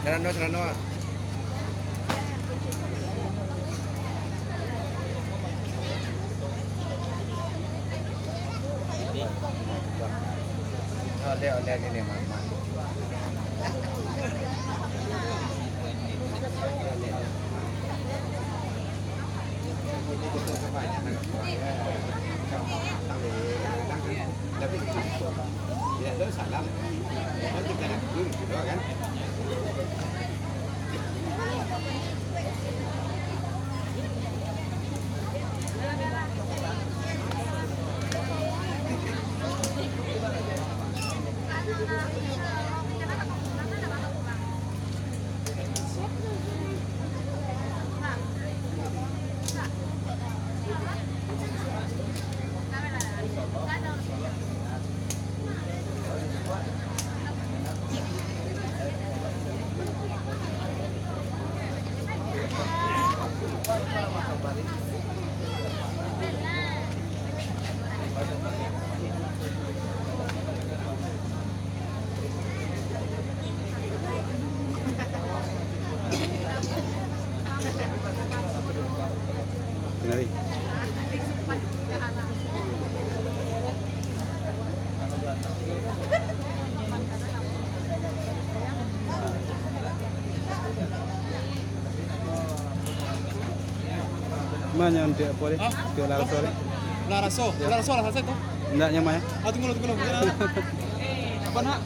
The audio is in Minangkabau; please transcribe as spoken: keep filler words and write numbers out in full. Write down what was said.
Jalan dua, jalan dua. Oleh-oleh ni, ni, Mak, Mak. Kenali. Ma nyo untuak apo, deh? Hah? Untuak lah raso, deh. Lah raso? Yo. Lah raso, lah salasai tu? Indak nyo, Ma, yo. Ah, tunggu dulu, tunggu dulu. Apo, nak?